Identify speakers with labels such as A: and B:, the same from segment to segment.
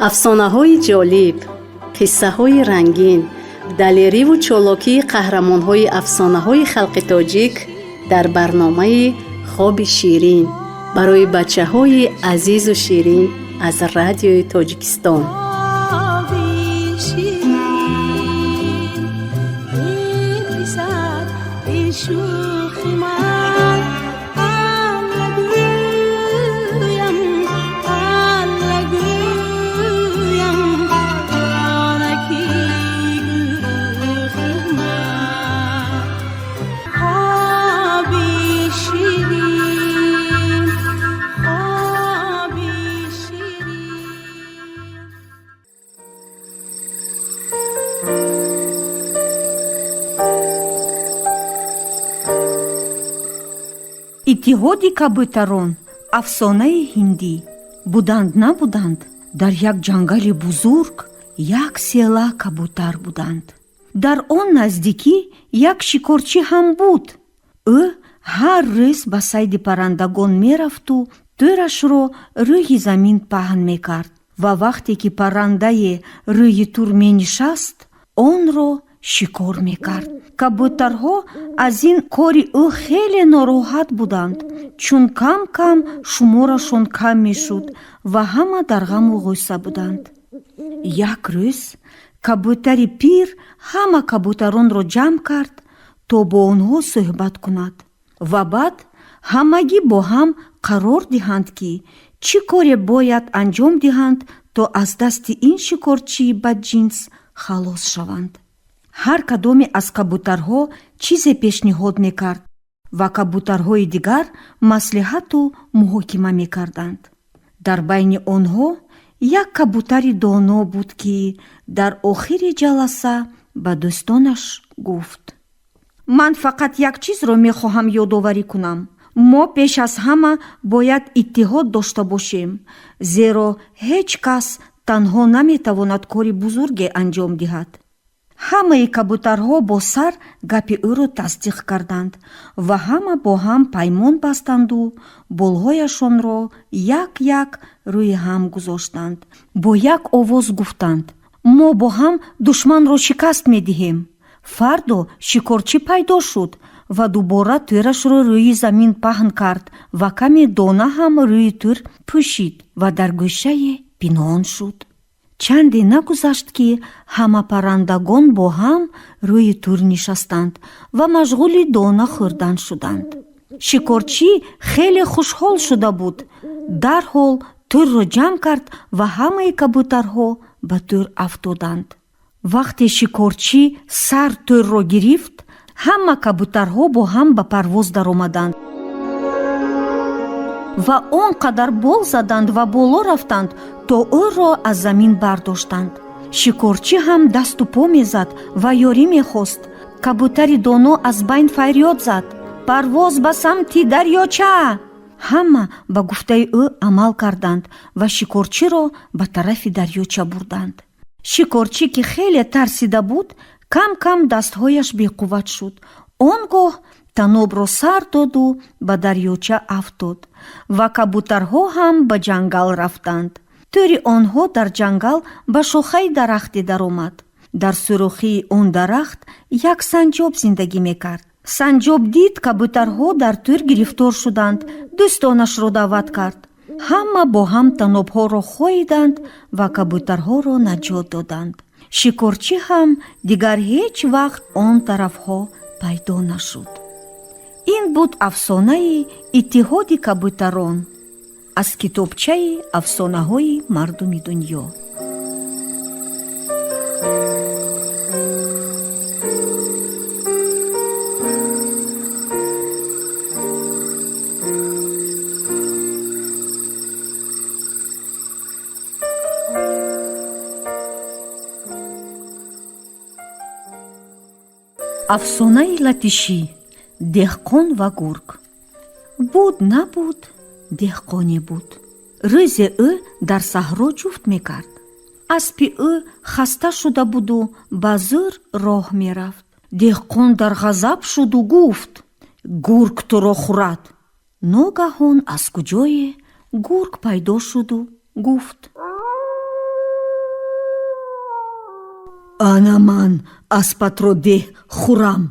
A: Афсонаҳои ҷолиб, қиссаҳои рангин, далериву чолокии қаҳрамонҳои афсонаҳои халқи тоҷик дар барномаи «Хоби ширин» барои бачаҳои азизу ширин аз Радиои Тоҷикистон.
B: Хоби ширин, эй писар, эй шӯхи ман, Алла гӯям, Алла гӯям, ҷонаки гулрухи ман. Хоби ширин, хоби ширин.
C: Иттиҳоди кабӯтарон. Афсонаи ҳиндӣ. Буданд, набуданд, дар як ҷангали бузург як села кабӯтар буданд. Дар он наздикӣ як шикорчӣ ҳам буд. Ӯ ҳар рӯз ба сайди паррандагон мерафту тӯрашро рӯи замин паҳн мекард ва вақте ки паррандае рӯи тур менишаст, онро шикор мекард. Кабӯтарҳо аз ин кори ӯ хеле нороҳат буданд, чун кам кам шуморашон кам мешуд ва ҳама дар ғаму ғусса буданд. Як рӯз кабӯтари пир ҳама кабӯтаронро ҷамъ кард, то бо онҳо суҳбат кунад ва баъд ҳамагӣ бо ҳам қарор диҳанд, ки чӣ коре бояд анҷом диҳанд, то аз дасти ин шикорчии бадҷинс халос шаванд. Ҳар кадоме аз кабӯтарҳо чизе пешниҳод мекард ва кабӯтарҳои дигар маслиҳату муҳокима мекарданд. Дар байни онҳо як кабӯтари доно буд, ки дар охири ҷаласа ба дӯстонаш гуфт: «Ман фақат як чизро мехоҳам ёдоварӣ кунам. Мо пеш аз ҳама бояд иттиҳод дошта бошем, зеро ҳеҷ кас танҳо наметавонад кори бузурге анҷом диҳад». Ҳамаи кабӯтарҳо бо сар гапи ӯро тасдиқ карданд ва ҳама бо ҳам паймон бастанду болҳояшонро як як рӯи ҳам гузоштанд. Бо як овоз гуфтанд: «Мо бо ҳам душманро шикаст медиҳем». Фардо шикорчӣ пайдо шуд ва дубора тӯрашро рӯи замин паҳн кард ва каме дона ҳам рӯи тӯр пӯшид ва дар гӯшае пинҳон шуд. Чанде нагузашт, ки ҳама паррандагон бо ҳам рӯи тур нишастанд ва машғули дона хӯрдан шуданд. Шикорчӣ хеле хушҳол шуда буд. Дарҳол тӯрро ҷамъ кард ва ҳамаи кабӯтарҳо ба тӯр афтоданд. Вақте шикорчӣ сар тӯрро гирифт, ҳама кабӯтарҳо бо ҳам ба парвоз даромаданд ва он қадар бол заданд ва боло рафтанд, то ӯро аз замин бардоштанд. Шикорчӣ ҳам дасту по мезад ва ёрӣ мехост. Кабӯтари доно аз байн фарёд зад: «Парвоз ба самти дарёча!» Ҳама ба гуфтаи ӯ амал карданд ва шикорчиро ба тарафи дарёча бурданд. Шикорчӣ, ки хеле тарсида буд, кам кам дастҳояш беқувват шуд. Он гоҳ танобро сар доду ба дарёча афтод ва кабӯтарҳо ҳам ба ҷангал рафтанд. Тӯри онҳо дар ҷангал ба шохаи дарахте даромад. Дар сӯрохии он дарахт як санҷоб зиндагӣ мекард. Санҷоб дид, кабӯтарҳо дар тӯр гирифтор шуданд, дӯстонашро даъват кард. Ҳама бо ҳам танобҳоро хоиданд ва кабӯтарҳоро наҷот доданд. Шикорчӣ ҳам дигар ҳеҷ вақт он тарафҳо пайдо нашуд. Ин буд афсонаи иттиҳоди кабӯтарон аз китобчаи афсонаҳои мардуми дунё. Афсонаи латишӣ: деҳқон ва гург. Буд, набуд, деҳқоне буд. Рӯзе ӯ дар саҳро ҷуфт мекард. Аспи ӯ хаста шуда буду ба зӯр роҳ мерафт. Деҳқон дар ғазаб шуду гуфт: «Гург туро хӯрад!» Ногаҳон аз куҷое гург пайдо шуду гуфт: Ана ман аспатро деҳ, хӯрам.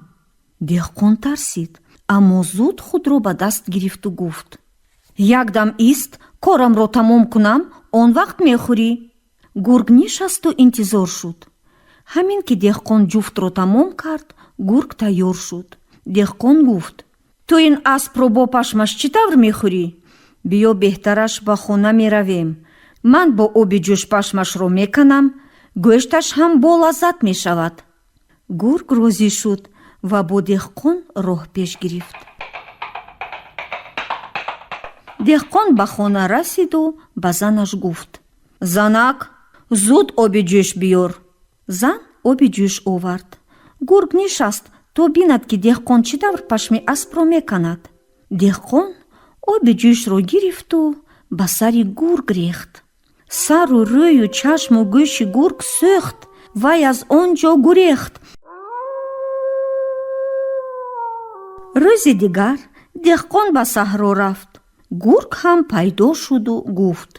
C: Деҳқон тарсид, аммо зуд худро ба даст гирифту гуфт: Якдам ист, корамро тамом кунам, он вақт мехӯрӣ. Гург нишасту интизор шуд. Ҳамин ки деҳқон ҷуфтро тамом кард, гург тайёр шуд. Деҳқон гуфт: Ту ин аспро бо пашмаш чӣ тавр мехӯрӣ? Биё, беҳтараш ба хона меравем. Ман бо оби ҷӯш пашмашро меканам, гӯшташ ҳам болаззат мешавад. Гург розӣ шуд ва бо деҳқон роҳ пеш гирифт. Деҳқон ба хона расиду ба занаш гуфт: Занак, зуд оби ҷӯш биёр. Зан оби ҷӯш овард. Гург нишаст, то бинад, ки деҳқон чӣ тавр пашми аспро меканад. Деҳқон оби ҷӯшро гирифту ба сари гург рехт. Сару рӯю чашму гӯши гург сӯхт. Вай аз он ҷо гурехт. Рӯзи дигар деҳқон ба саҳро рафт. Гург ҳам пайдо шуду гуфт: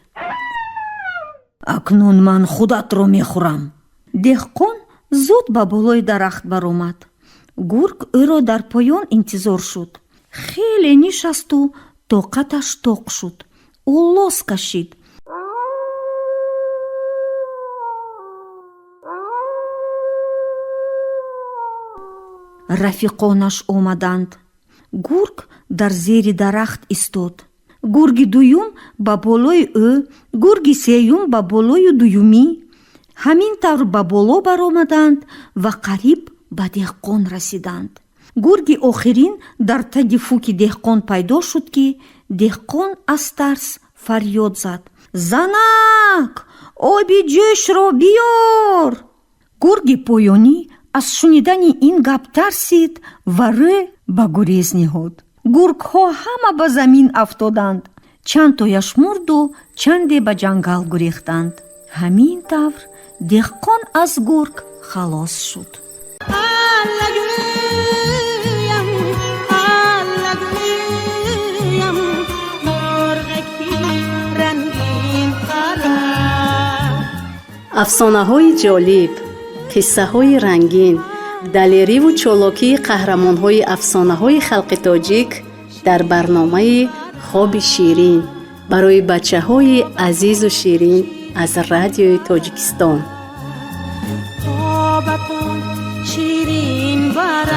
C: Акнун ман худатро мехӯрам. Деҳқон зуд ба болои дарахт баромад. Гург ӯро дар поён интизор шуд. Хеле нишасту тоқаташ тоқ шуд. Ӯ лос кашид. Рафиқонаш омаданд. Гург дар зери дарахт истод. Гурги дуюм ба болои ӯ, гурги сеюм ба болои дуюмӣ. Ҳамин тавр ба боло баромаданд ва қариб ба деҳқон расиданд. Гурги охирин дар таги фуки деҳқон пайдо шуд, ки деҳқон аз тарс фарёд зад: Занак, оби ҷӯшро биёр! Гурги поёнӣ аз шунидани ин гап тарсид ва рӯ ба гурез ниҳод. Гургҳо ҳама ба замин афтоданд. Чандтояш мурду чанде ба ҷангал гурехтанд. Ҳамин тавр деҳқон аз гург халос шуд.
B: Аллагӯям, аллагӯям, мурғаки рангин парад.
A: Афсонаҳои ҷолиб, қиссаҳои рангин, далериву чолокии қаҳрамонҳои афсонаҳои халқи тоҷик дар барномаи Хоби ширин барои бачаҳои азизу ширин аз Радиои Тоҷикистон.
B: Хобатон ширин барад.